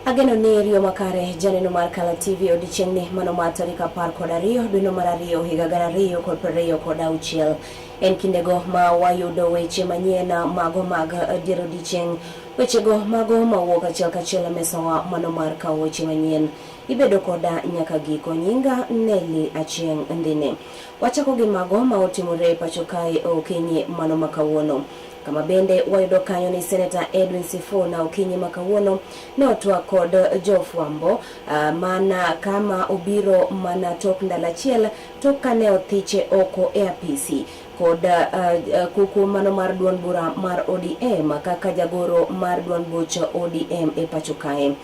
Ageno ni riyo makare janeno mar Kala TV odiechieng'ni mano mar tarik 12 dweno mar ariyo higa 2026. En kindego ma wayudo weche manyien mago mag dier odiechieng', wechego mago mawuok achiel kachiel e mesawa mano mar kawo weche manyien. Ibedo koda nyaka giko. Nyinga Nelly Achieng' Ndine. Wachako gi mago ma otimore e pacho kae okinyi mano ma kawuono. Kama bende wayudo kanyo ni Seneta Edwin Sifuna okinyi ma kawuono ne otwak kod jofwambo mana kama obiro mana tok ndalo achiel tok kane othiche oko e apisi kod kuku mano mar duond bura mar ODM kaka jagoro mar duond buch ODM e pacho kae.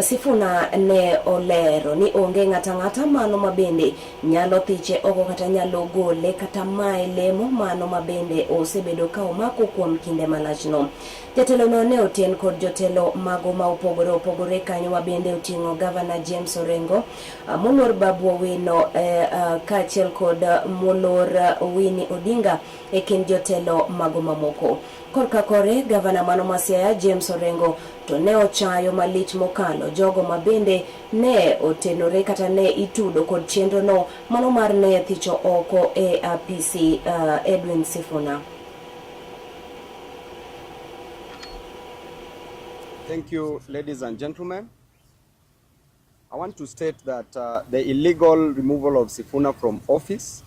Sifuna ne olero ni onge ng'ata ng'ata mano ma bende nyalo thiche oko kata nyalo gole kata maye lemo mano ma bende osebedo ka omako kuom kinde malachno. Jatelono ne oten kod jotelo mago ma opogore opogore kanyo ma bende oting'o Gavana James Orengo, moluor Babu Owino kaachiel kod moluor Winnie Odinga e kind jotelo mago mamoko. Korka kore, gavana mano ma Siaya James Orengo to ne ochayo malich mokalo jogo ma bende ne otenore kata ne itudo kod chenro no mano mar ne thicho oko e apisi Edwin Sifuna. Thank you, ladies and gentlemen. I want to state that the illegal removal of Sifuna from office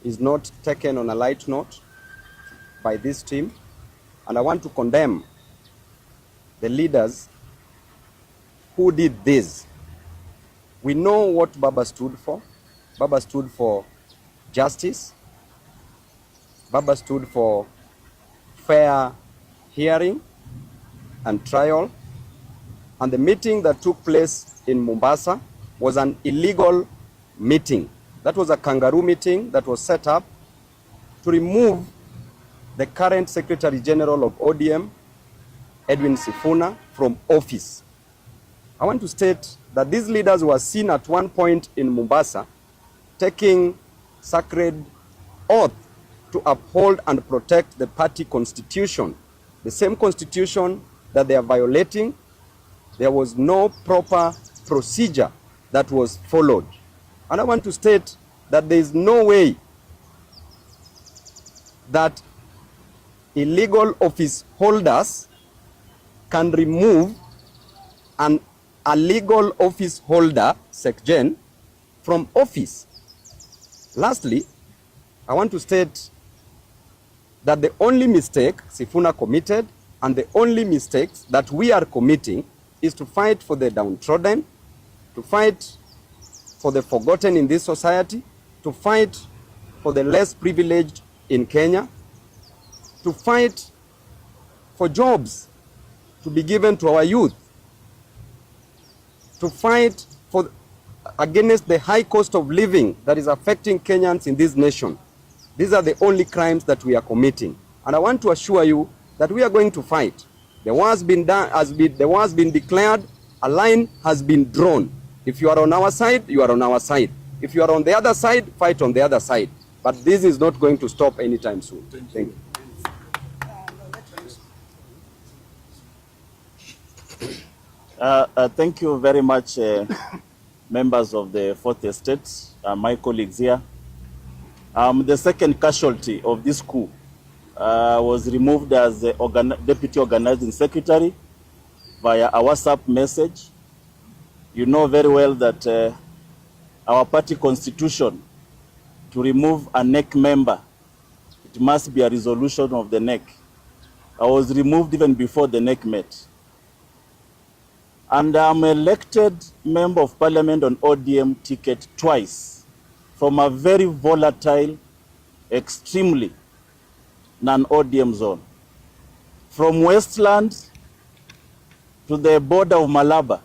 is not taken on a light note by this team, and I want to condemn the leaders who did this. We know what Baba stood for. Baba stood for justice. Baba stood for fair hearing and trial. And the meeting that took place in Mombasa was an illegal meeting. That was a kangaroo meeting that was set up to remove the current Secretary General of ODM, Edwin Sifuna, from office. I want to state that these leaders were seen at one point in Mombasa taking sacred oath to uphold and protect the party constitution, the same constitution that they are violating. There was no proper procedure that was followed. And I want to state that there is no way that illegal office holders can remove an illegal office holder, SecGen, from office. Lastly, I want to state that the only mistake Sifuna committed and the only mistakes that we are committing is to fight for the downtrodden, to fight for the forgotten in this society, to fight for the less privileged in Kenya, to fight for jobs to be given to our youth, to fight for against the high cost of living that is affecting Kenyans in this nation. These are the only crimes that we are committing. And I want to assure you that we are going to fight. The war has been done, the war has been declared, a line has been drawn. If you are on our side, you are on our side. If you are on the other side, fight on the other side. But this is not going to stop anytime soon. Thank you. Thank you very much, members of the Fourth Estate, my colleagues here. The second casualty of this coup was removed as the deputy organizing secretary via a WhatsApp message. You know very well that our party constitution, to remove a NEC member, it must be a resolution of the NEC. I was removed even before the NEC met. And I'm elected member of parliament on ODM ticket twice from a very volatile, extremely non-ODM zone. From Westland to the border of Malaba,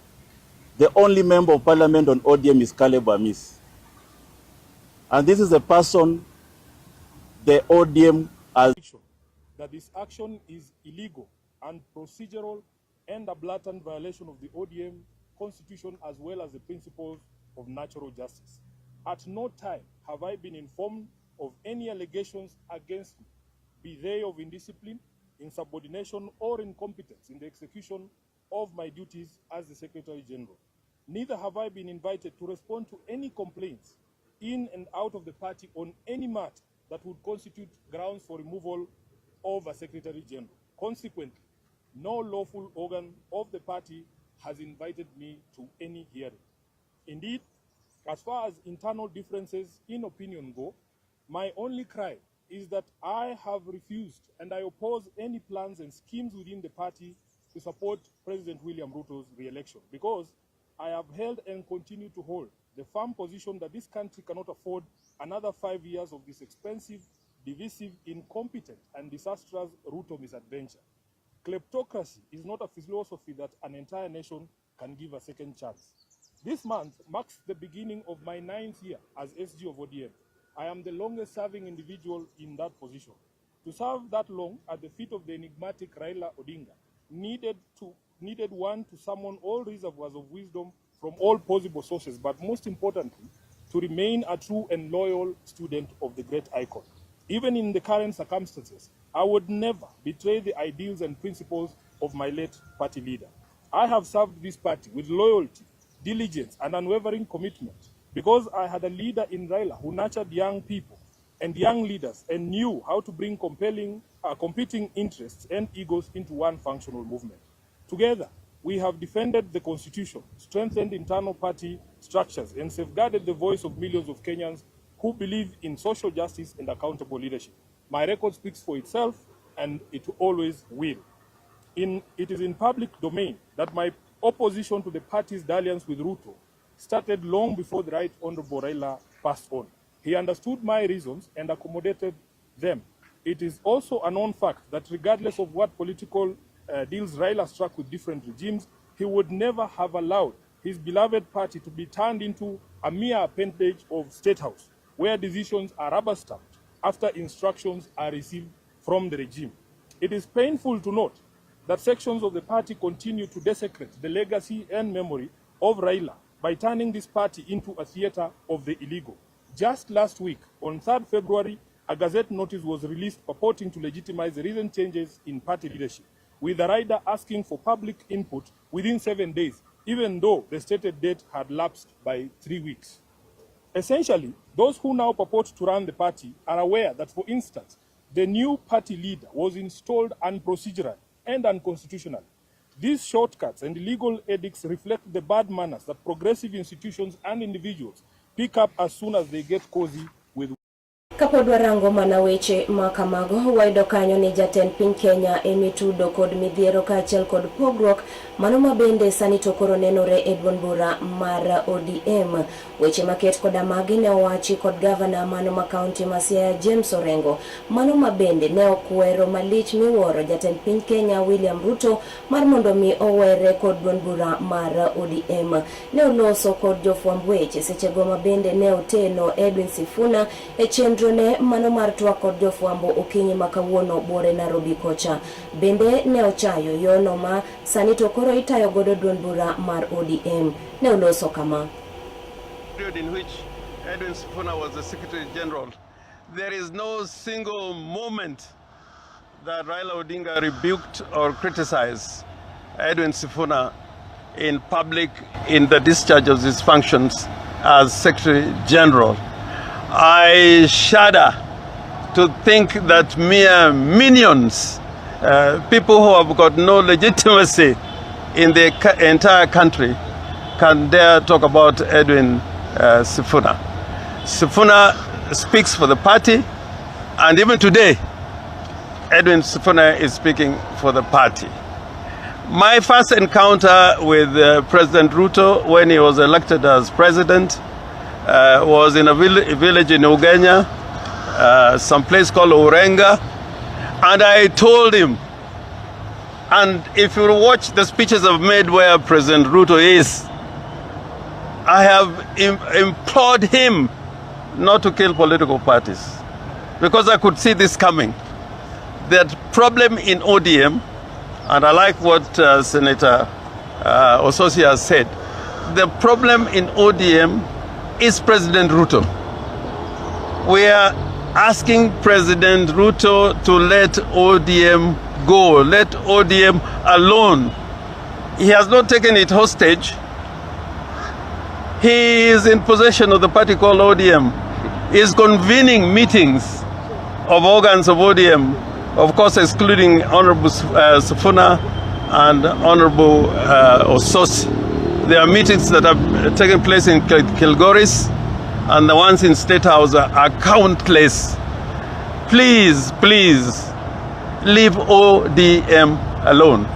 the only member of parliament on ODM is Caleb Amisi. And this is a person the ODM has... That this action is illegal and procedural and a blatant violation of the ODM constitution as well as the principles of natural justice. At no time have I been informed of any allegations against me, be they of indiscipline, insubordination, or incompetence in the execution of my duties as the Secretary General. Neither have I been invited to respond to any complaints in and out of the party on any matter that would constitute grounds for removal of a Secretary General. Consequently, no lawful organ of the party has invited me to any hearing. Indeed, as far as internal differences in opinion go, my only crime is that I have refused and I oppose any plans and schemes within the party to support President William Ruto's re-election, because I have held and continue to hold the firm position that this country cannot afford another 5 years of this expensive, divisive, incompetent, and disastrous Ruto misadventure. Kleptocracy is not a philosophy that an entire nation can give a second chance. This month marks the beginning of my ninth year as SG of ODM. I am the longest serving individual in that position. To serve that long at the feet of the enigmatic Raila Odinga needed one to summon all reservoirs of wisdom from all possible sources, but most importantly, to remain a true and loyal student of the great icon. Even in the current circumstances, I would never betray the ideals and principles of my late party leader. I have served this party with loyalty, diligence, and unwavering commitment because I had a leader in Raila who nurtured young people and young leaders and knew how to bring compelling, competing interests and egos into one functional movement. Together, we have defended the constitution, strengthened internal party structures, and safeguarded the voice of millions of Kenyans who believe in social justice and accountable leadership. My record speaks for itself, and it always will. It is in public domain that my opposition to the party's dalliance with Ruto started long before the Right Honorable Raila passed on. He understood my reasons and accommodated them. It is also a known fact that regardless of what political deals Raila struck with different regimes, he would never have allowed his beloved party to be turned into a mere appendage of State House, where decisions are rubber stamped after instructions are received from the regime. It is painful to note that sections of the party continue to desecrate the legacy and memory of Raila by turning this party into a theater of the illegal. Just last week, on 3rd February, a Gazette notice was released purporting to legitimize the recent changes in party leadership, with the rider asking for public input within 7 days, even though the stated date had lapsed by 3 weeks. Essentially, those who now purport to run the party are aware that, for instance, the new party leader was installed unprocedurally and unconstitutionally. These shortcuts and illegal edicts reflect the bad manners that progressive institutions and individuals pick up as soon as they get cozy with Kapod warango mana weche ma kamago, wayudo kanyo ni jatend piny Kenya emitudo kod midhiero kaachiel kod pogruok mano ma bende sani to koro nenore e duond bura mar ODM. Weche maket koda magi ne owachi kod gavana mano ma kaunti ma Siaya, James Orengo, mano ma bende ne okwero malich miwuoro jatend piny Kenya William Ruto mar mondo mi owere kod duond bura mar ODM. Ne oloso kod jofwamb weche sechego ma bende ne oteno Edwin Sifuna e chenro ne mano mar twak kod jofwambo okinyi ma kawuono buore Nairobi kocha. Bende ne ochayo yono ma sani to koro itayo godo duond bura mar ODM. Ne oloso kama. Period in which Edwin Sifuna was the Secretary General, there is no single moment that Raila Odinga rebuked or criticized Edwin Sifuna in public in the discharge of his functions as Secretary General. I shudder to think that mere minions, people who have got no legitimacy in the entire country, can dare talk about Edwin Sifuna. Sifuna speaks for the party, and even today, Edwin Sifuna is speaking for the party. My first encounter with President Ruto when he was elected as president was in a village in Ugenya, some place called Urenga, and I told him, and if you watch the speeches I've made where President Ruto is, I have implored him not to kill political parties because I could see this coming. That problem in ODM, and I like what Senator Osotsi has said, the problem in ODM is President Ruto. We are asking President Ruto to let ODM go, let ODM alone. He has not taken it hostage. He is in possession of the party called ODM. He is convening meetings of organs of ODM, of course excluding Honorable Sifuna and Honorable Osotsi. There are meetings that are taking place in Kilgoris, and the ones in State House are countless. Please, please, leave ODM alone.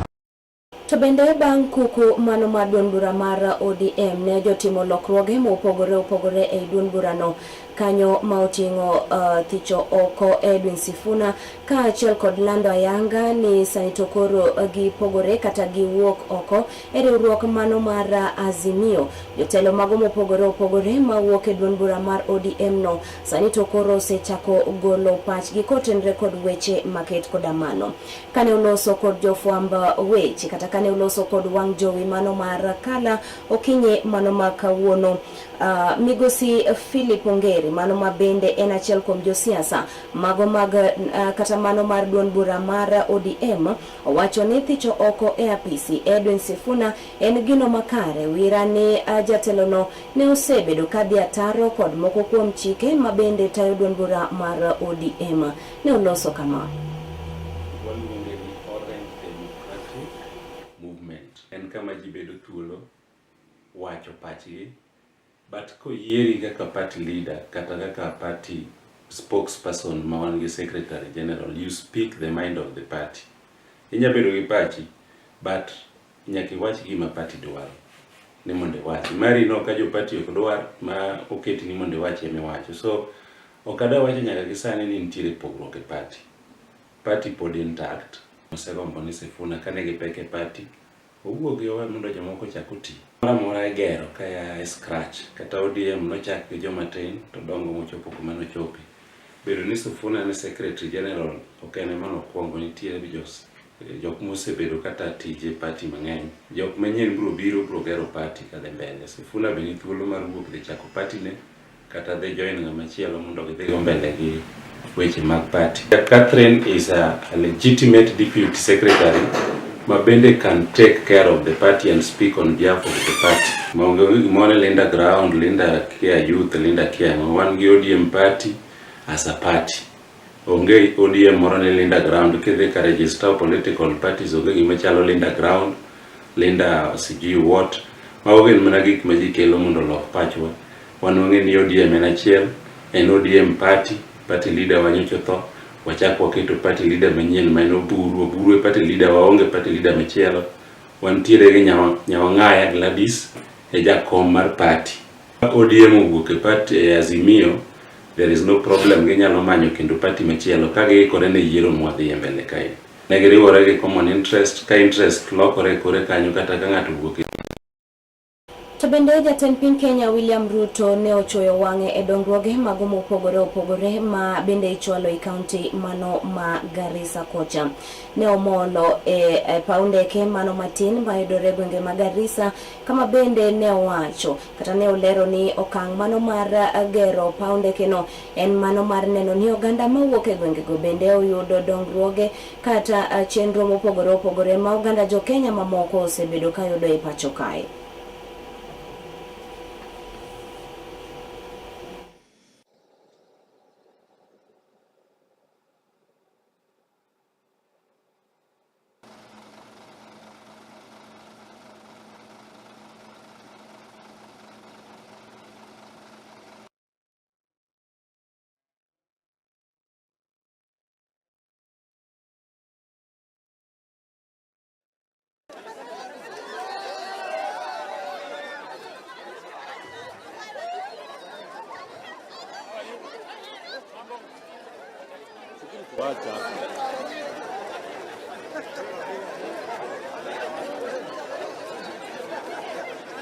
To bende bang' kuku mano mar duond bura mar ODM ne jotimo lokruoge mopogore opogore ei duond burano kanyo ma oting'o thicho oko Edwin Sifuna kaachiel kod lando ayanga ni sani to koro gipogore kata giwuok oko e riwruok mano mar Azimio. Jotelo mago mopogore opogore mawuok e duond bura mar ODM no sani to koro osechako golo pachgi kotenre kod weche maket koda mano. Kane oloso kod jofwamb weche kata kane oloso kod wang' jowi mano mar Kala okinyi mano ma kawuono, migosi Philip Ongeri mano ma bende en achiel kuom josiasa mago mag kata mano mar duond bura mar ODM owacho ni thicho oko e apisi Edwin Sifuna en gino makare wira ni jatelono ne osebedo kadhi ataro kod moko kuom chike ma bende tayo duond bura mar ODM. Ne oloso kama. Waluonge ni Orange Democratic Movement. En kama ji bedo thuolo wacho pachgi, but koyieri kaka party leader kata kaka party spokesperson ma wan gi secretary general, you speak the mind of the party. Inya bedo gi pachi, but nyaka iwach gima party dwaro ni mondo iwachi. Mari no ka jo party ok dwar ma oketi ni mondo iwachi ema iwacho. So ok adwa wacho nyaka gi sani ni nitiere pogruok e party. Party pod intact. Osegombo ni Sifuna kane gipek e party, owuogi owe mondo jomoko ochak oti. Moro amora igero ka ya e scratch. Kata ODM nochak gi joma tin to dongo mochopo kuma nochope. Bedo ni Sifuna ne secretary general ok en ema nokwongo, nitiere jok mosebedo kata tije party mang'eny. Jok manyien biro biro biro gero party kadhi mbele. Sifuna be ni thuolo mar wuok dhi chako party ne kata dhi join ng'ama chielo mondo gidhi go mbele gi weche mag party. Catherine is a legitimate deputy secretary ma bende can take care of the party and speak on behalf of the party. Maonge gimoro ni Linda Ground, Linda Kia Youth, Linda Kia. Wan gi ODM party as a party. Onge ODM moro ni Linda Ground. Kidhi ka register political parties onge gima chalo Linda Ground, Linda sijui what. Mago gin mana gik ma ji kelo mondo olok pachwa. Wan wang'e ni ODM en achiel, en ODM party, party leader wa nyocha otho, wachak waketo party leader manyien ma en Oburu, Oburu e party leader waonge party leader machielo. Wantiere gi Nyawang'aya Gladys e jakom mar party. ODM owuok e party e Azimio, there is no problem, ginyalo manyo kendo party machielo ka giikore ne yiero mwadhi e mbele kae. Ne giriwore gi common interest, ka interest lokore kore kanyo kata ka ng'ato owuok e To bende jatend piny Kenya William Ruto ne ochuoyo wang'e e dongruoge mago mopogore opogore ma bende ichwalo e kaunti mano ma Garissa kocha. Ne omolo e paw ndeke mano matin mayudore e gwenge ma Garissa kama bende ne owacho kata ne olero ni okang' mano mar gero paw ndeke no en mano mar neno ni oganda mawuok e gwengego bende oyudo dongruoge kata chenro mopogore opogore ma oganda jo Kenya mamoko osebedo kayudo e pacho kae.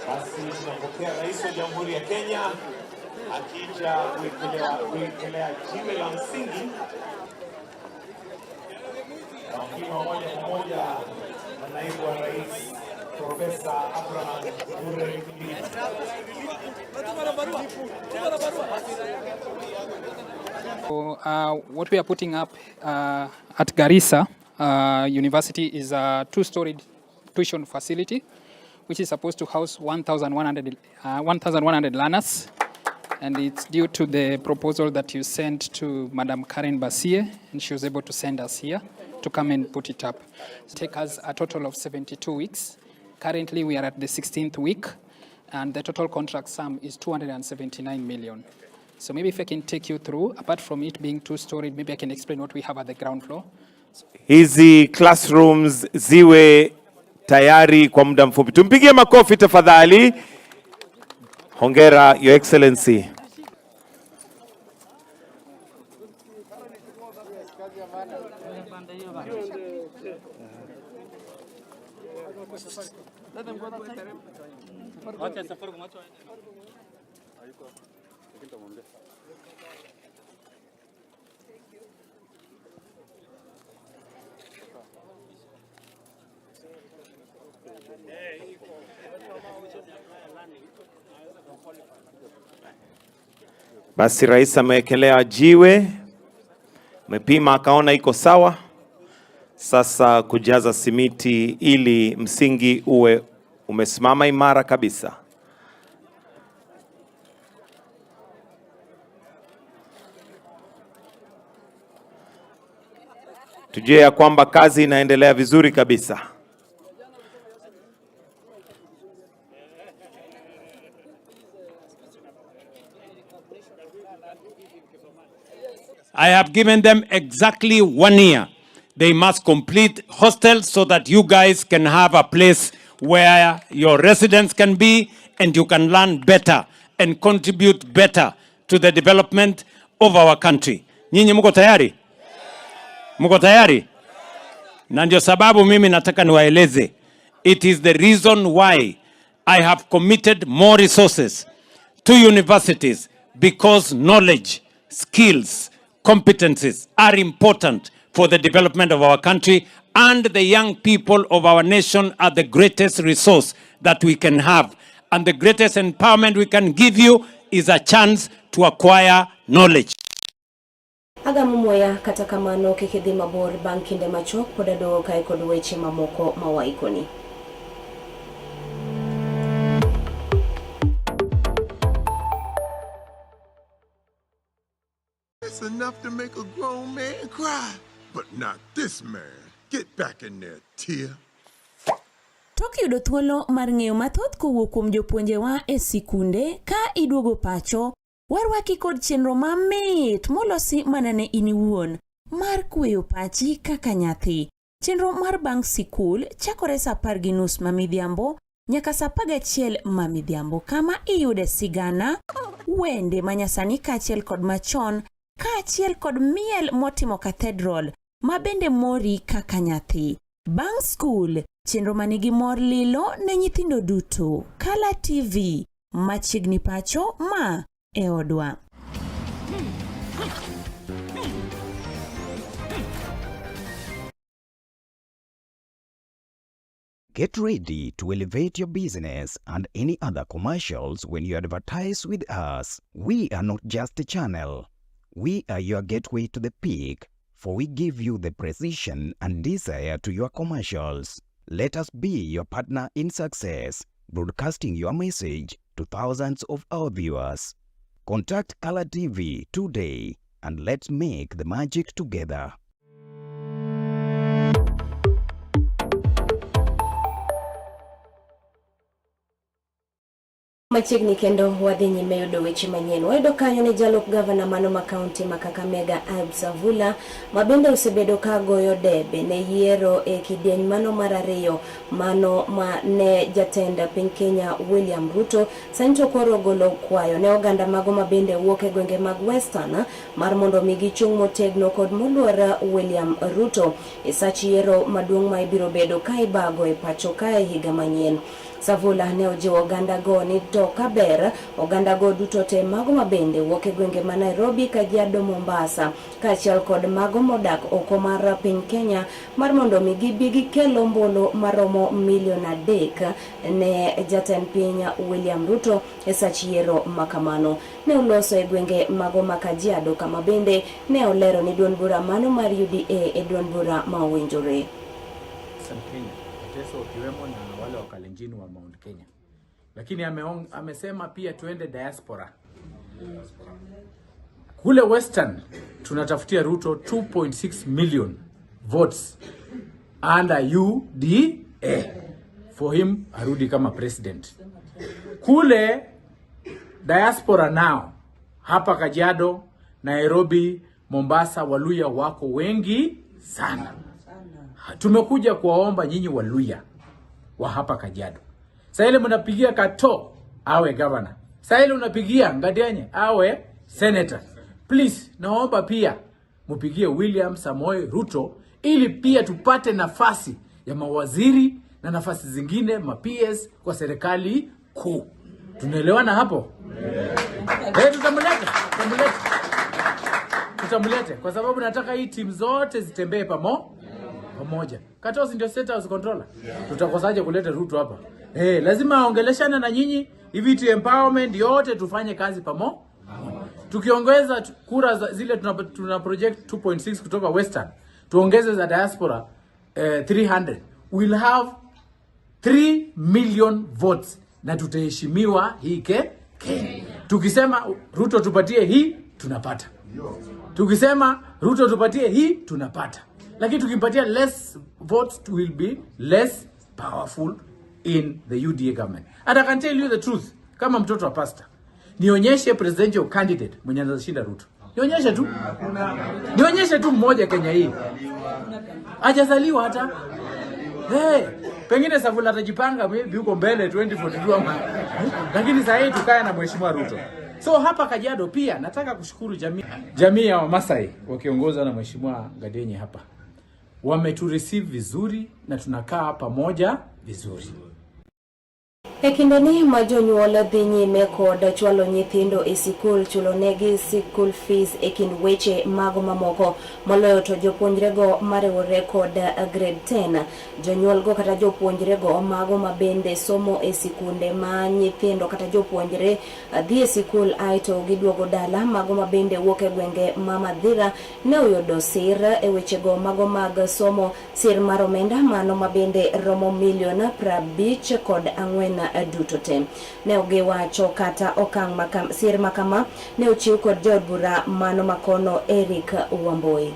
Basi tunampokea Rais wa Jamhuri ya Kenya akija kuwekelea jiwe la msingi na wakiwa moja kwa moja na naibu wa rais Profesa Abraham Kithure Kindiki. So, what we are putting up at Garissa University is a two-storied tuition facility, which is supposed to house 1,100 learners. And it's due to the proposal that you sent to Madam Karen Basie, and she was able to send us here to come and put it up. It takes us a total of 72 weeks. Currently, we are at the 16th week, and the total contract sum is 279 million. So maybe if I can take you through, apart from it being two-storied, maybe I can explain what we have at the ground floor. Hizi classrooms ziwe tayari kwa muda mfupi. Tumpigie makofi tafadhali. Hongera, Your Excellency. Basi rais amewekelea jiwe, amepima akaona iko sawa. Sasa kujaza simiti ili msingi uwe umesimama imara kabisa. Tujue ya kwamba kazi inaendelea vizuri kabisa. I have given them exactly 1 year. They must complete hostels so that you guys can have a place where your residents can be and you can learn better and contribute better to the development of our country. Nyinyi mko tayari? Mko tayari? Na ndio sababu mimi nataka niwaeleze. It is the reason why I have committed more resources to universities, because knowledge, skills, competencies are important for the development of our country, and the young people of our nation are the greatest resource that we can have. And the greatest empowerment we can give you is a chance to acquire knowledge. Agamo muya kata kamano kik idhi mabor bang' kinde machuok pod aduogo kae kod weche mamoko ma waikoni. It's enough to make a grown man cry, but not this man. Get back in there, Tia. Tok yudo thuolo mar ng'eyo mathoth kowuok kuom jopuonjewa e sikunde ka iduogo pacho, warwaki kod chenro mamit molosi mana ne in iwuon mar kweyo pachi kaka nyathi. Chenro mar bang' sikul chakore saa 10:30 ma midhiambo nyaka saa 11 ma midhiambo, kama iyude sigana, wende manyasani kaachiel kod machon, kaachiel kod miel motimo cathedral ma bende mori kaka nyathi. Bang' skul, chenro manigi mor lilo ne nyithindo duto. Kala TV, machiegni pacho ma e odwa. Get ready to elevate your business and any other commercials when you advertise with us. We are not just a channel. We are your gateway to the peak, for we give you the precision and desire to your commercials. Let us be your partner in success, broadcasting your message to thousands of our viewers. Contact Color TV today and let's make the magic together. Machiegni kendo wadhi nyime yudo weche manyien. Wayudo kanyo ni jalup gavana mano ma kaunti ma Kakamega Ayub Savula, ma bende osebedo ka goyo debe ne yiero e kidieny mano mar ariyo mano ma ne jatend piny Kenya William Ruto, sani to koro golo kwayo ne oganda mago ma bende wuok e gwenge mag Western mar mondo mi gichung' motegno kod moluor William Ruto e sach yiero maduong' ma ibiro bedo ka ibago e pacho kae higa manyien. Savula ne ojiwo oganda go ni to kaber oganda go duto te mago ma bende wuok e gwenge ma Nairobi, Kajiado, Mombasa kaachiel kod mago modak oko mar piny Kenya mar mondo mi gibi gikel ombulu maromo milion 3 ne jatend piny William Ruto e sach yiero makamano. Ne oloso e gwenge mago ma Kajiado kama bende ne olero ni duond bura mano mar UDA e duond bura ma owinjore. Kenya. Mateso wakiwemo na wale wa Kalenjin wa Mount Kenya, lakini amesema pia tuende diaspora. Kule Western tunatafutia Ruto 2.6 million votes under UDA for him arudi kama president. Kule diaspora nao hapa Kajiado, Nairobi, Mombasa, Waluya wako wengi sana. Tumekuja kuwaomba nyinyi Waluya wa hapa Kajiado. Sasa ile mnapigia Kato awe governor. Sasa ile unapigia Ngadianye awe senator. Please, naomba pia mpigie William Samoei Ruto ili pia tupate nafasi ya mawaziri na nafasi zingine ma PS kwa serikali kuu. Tunaelewana hapo? Yeah. Tutamleta kwa sababu nataka hii timu zote zitembee pamoja. Katosi ndio State House controller. Yeah. Tutakosaje kuleta Ruto hapa? Lazima aongeleshane na nyinyi hivi tu empowerment yote tufanye kazi pamoja. Tukiongeza kura zile tuna project 2.6 kutoka Western, tuongeze za diaspora 300, we'll have 3 million votes na tutaheshimiwa hii Kenya. Tukisema Ruto tupatie hii, tunapata. Tukisema Ruto tupatie hii, tunapata. Lakini tukimpatia less votes, will be less powerful in the UDA government. And I can tell you the truth, kama mtoto wa pastor, nionyeshe presidential candidate mwenye anashinda Ruto. Nionyeshe tu. Nionyeshe tu mmoja Kenya hii. Hajazaliwa hata. Hey, pengine Savula atajipanga maybe huko mbele 2042 ama. Lakini sasa hii tukae na Mheshimiwa Ruto. So hapa Kajiado pia nataka kushukuru jamii ya Wamasai wakiongozwa na Mheshimiwa Ngadienye hapa. Wametu receive vizuri na tunakaa pamoja vizuri. E kindeni ma jonyuol dhi nyime kod chwalo nyithindo e sikul, chulo negi sikul fees e kind weche mago mamoko, moloyo to jopuonjrego mariwore kod grade 10. Jonyuolgo kata jopuonjrego mago mabende somo e sikunde ma nyithindo kata jopuonjre dhi e sikul aeto giduogo dala, mago mabende wuok e gwenge ma Madhira ne oyudo sir e wechego mago mag somo, sir mar omenda mano mabende romo milion 54 duto te. Ne giwacho kata okang' sir makama ne ochiw kod jaod bura mano makono Eric Wamboi.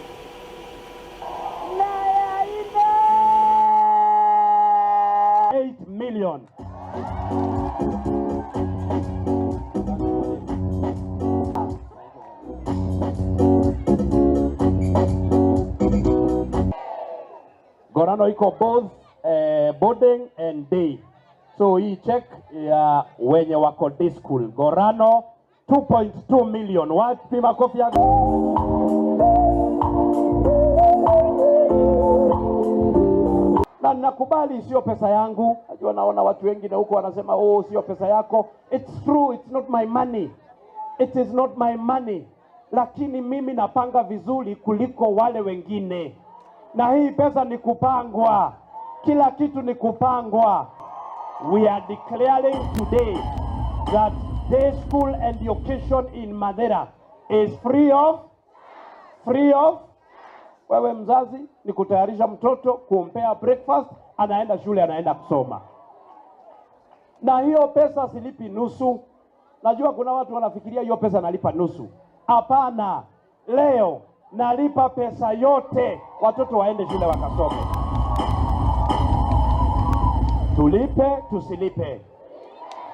8 million. Gorano iko both boarding and day. So hii check ya wenye wako day school. Gorano 2.2 million. Wapi makofi ya Na nakubali sio pesa yangu. Najua naona watu wengi na huko wanasema oh, sio pesa yako. It's true, it's not my money. It is not my money. Lakini mimi napanga vizuri kuliko wale wengine. Na hii pesa ni kupangwa. Kila kitu ni kupangwa. We are declaring today that day school education in Mathira is free of. Wewe mzazi ni kutayarisha mtoto, kumpea breakfast, anaenda shule, anaenda kusoma. Na hiyo pesa silipi nusu. Najua kuna watu wanafikiria hiyo pesa nalipa nusu. Hapana, leo nalipa pesa yote, watoto waende shule wakasome. Tulipe tusilipe,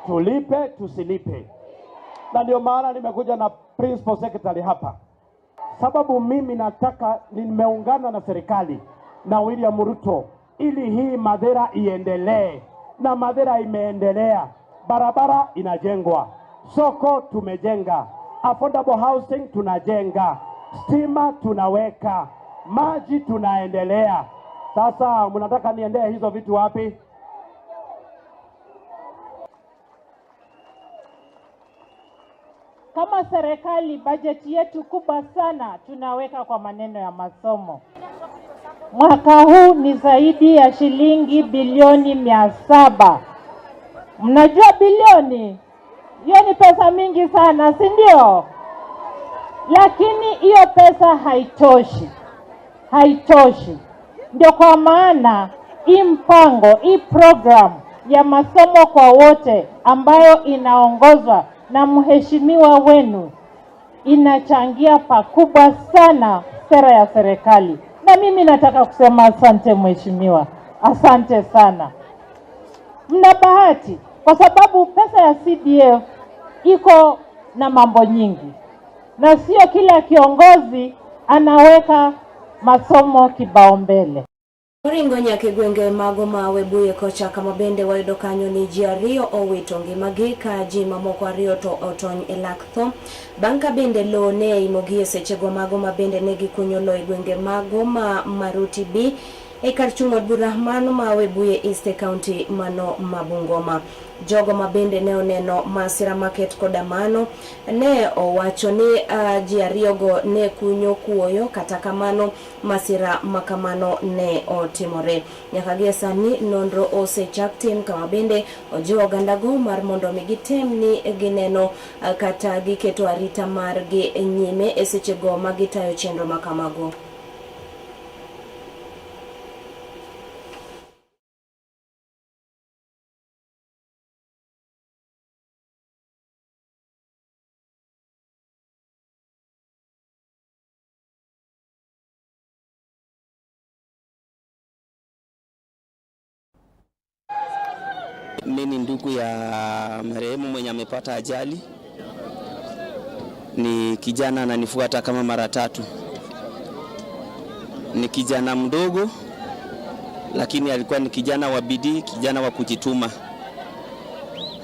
tulipe tusilipe. Na ndio maana nimekuja na principal secretary hapa, sababu mimi nataka, nimeungana na serikali na William Ruto ili hii Mathira iendelee. Na Mathira imeendelea, barabara inajengwa, soko tumejenga, affordable housing tunajenga, stima tunaweka, maji tunaendelea. Sasa mnataka niendee hizo vitu wapi? Kama serikali, bajeti yetu kubwa sana tunaweka kwa maneno ya masomo. Mwaka huu ni zaidi ya shilingi bilioni 700. Mnajua bilioni? Hiyo ni pesa mingi sana, si ndio? Lakini hiyo pesa haitoshi. Haitoshi. Ndio kwa maana Hii mpango, hii program ya masomo kwa wote ambayo inaongozwa na mheshimiwa wenu inachangia pakubwa sana sera ya serikali, na mimi nataka kusema asante mheshimiwa, asante sana. Mna bahati kwa sababu pesa ya CDF iko na mambo nyingi, na sio kila kiongozi anaweka masomo kipaumbele. Oringo nyaka e gwenge mago ma Webuye kocha kama bende wayudo kanyo ni ji ariyo owito ngimagi ka ji mamoko ariyo to otony e lak tho bang' ka bende lowo ne imogi e sechego mago ma bende ne gikunyo lowo e gwenge mago ma Maruti B e kar chung' od bura mano ma Webuye East e kaunti mano ma Bungoma. Jogo ma bende ne oneno masira maket koda mano ne owacho ni uh, ji ariyogo ne kunyo kuoyo kata kamano masira ma kamano ne otimore. Nyaka gie sani nonro osechak tim kama bende ojiw ogandago mar mondo mi gitem ni gineno eh, kata giketo arita margi nyime e sechego ma gitayo chenro ma kamago. Mimi ni ndugu ya marehemu mwenye amepata ajali. Ni kijana ananifuata kama mara tatu. Ni kijana mdogo, lakini alikuwa ni kijana wa bidii, kijana wa kujituma.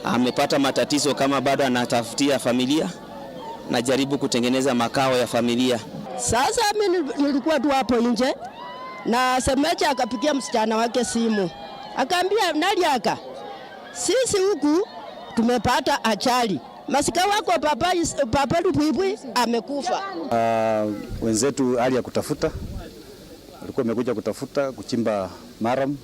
Amepata matatizo kama bado anatafutia familia, najaribu kutengeneza makao ya familia. Sasa mimi nilikuwa tu hapo nje na semecha akapigia msichana wake simu akaambia, Naliaka, sisi huku tumepata ajali, masika wako papa, papa Lupwipwi amekufa. Wenzetu hali ya kutafuta walikuwa wamekuja kutafuta kuchimba maram.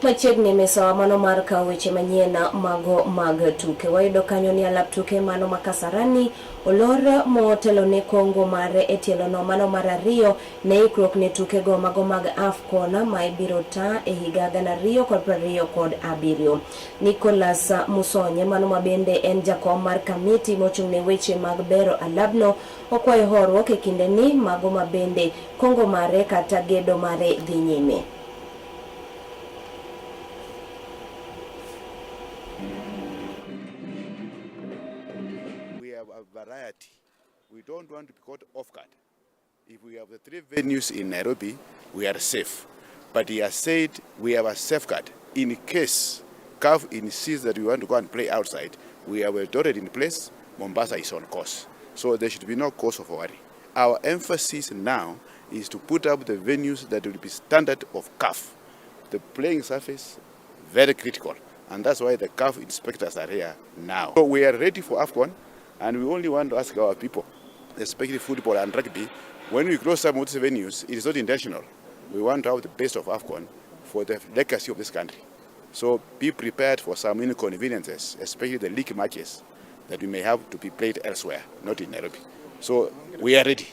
Machiegni misawa mano mar kawo weche manyien mago mag tuke. Wayudo kanyo ni alap tuke mano ma Kasarani olor motelo ne Kongo mare e tielono mano mar ariyo ne ikruok ne tukego mago mag AFCON ma ibiro ta e higa 2027. Nicholas Musonye mano ma bende en jakom mar kamiti mochung' ne weche mag bero alabno okwayo horuok e kinde ni mago ma bende Kongo mare kata gedo mare dhi nyime. We have a variety. We don't want to be caught off guard. If we have the three venues in Nairobi, we are safe. But he has said we have a safeguard in case CAF insists that we want to go and play outside. We have Eldoret in place, Mombasa is on course. So there should be no cause of worry. Our emphasis now is to put up the venues that will be standard of CAF. The playing surface, very critical. And that's why the CAF inspectors are here now. So we are ready for AFCON, and we only want to ask our people, especially football and rugby, when we close some of these venues, it is not intentional. We want to have the best of AFCON for the legacy of this country. So be prepared for some inconveniences, especially the league matches that we may have to be played elsewhere, not in Nairobi. So we are ready.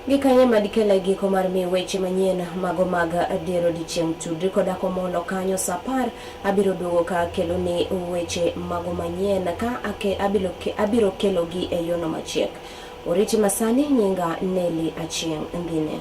Gikanye madikela e giko mar miyo weche manyien mago mag adier odiechieng' tudri koda komolo kanyo sa apar abiro duogo ka akeloni weche mago manyien ka ake, abiro, abiro kelogi e yono machiek. Oriti masani nyinga Nelly Achieng' Ndhine.